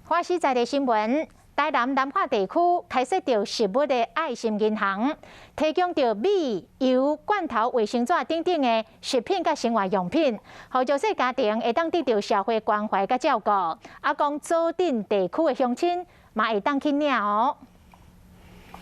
華視在地新聞，台南南化地區開設著食物的愛心銀行，提供著米、油、罐頭、衛生紙等等的食品佮生活用品，予弱勢家庭會當得著社會關懷佮照顧。啊，講左鎮地區的鄉親嘛會當去領哦。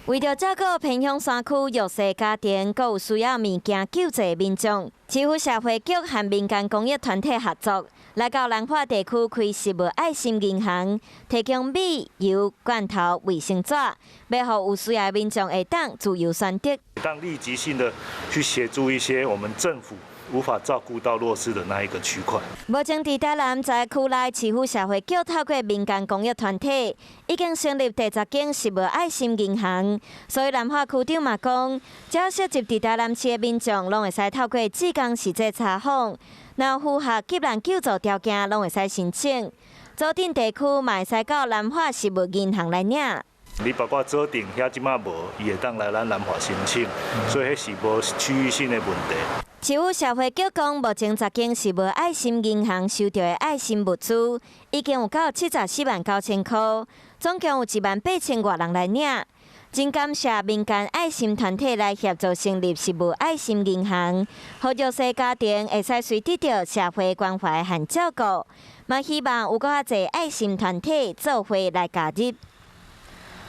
為著照顧偏鄉山區弱勢家庭，閣有需要物件救濟的民眾，市府社會局和民間公益團體合作，來到南化地區開食物愛心銀行，提供米、油、罐頭、衛生紙，欲予有需要的民眾會當自由選擇。當立即性的去協助一些我們政府無法照顧到弱勢的那一個區塊。目前佇台南在區內，市府社會局透過民間公益團體，已經成立第10間食物愛心銀行。所以南化區長嘛講，只要涉及佇台南市的民眾，攏會使透過志工實際查訪，若符合急難救助條件，攏會使申請。左鎮地區嘛會使到南化食物銀行來領。你包括左鎮遐這馬無，伊會當來咱南化申請，所以彼是無區域性的問題。市府社會局講，目前十間食物愛心銀行收著的愛心物資，已經有到74萬9千箍，總共有1萬8千外人來領。真感謝民間愛心團體來協助成立食物愛心銀行，予弱勢家庭會使隨得著社會關懷和照顧。嘛希望有閣較濟愛心團體做伙來加入。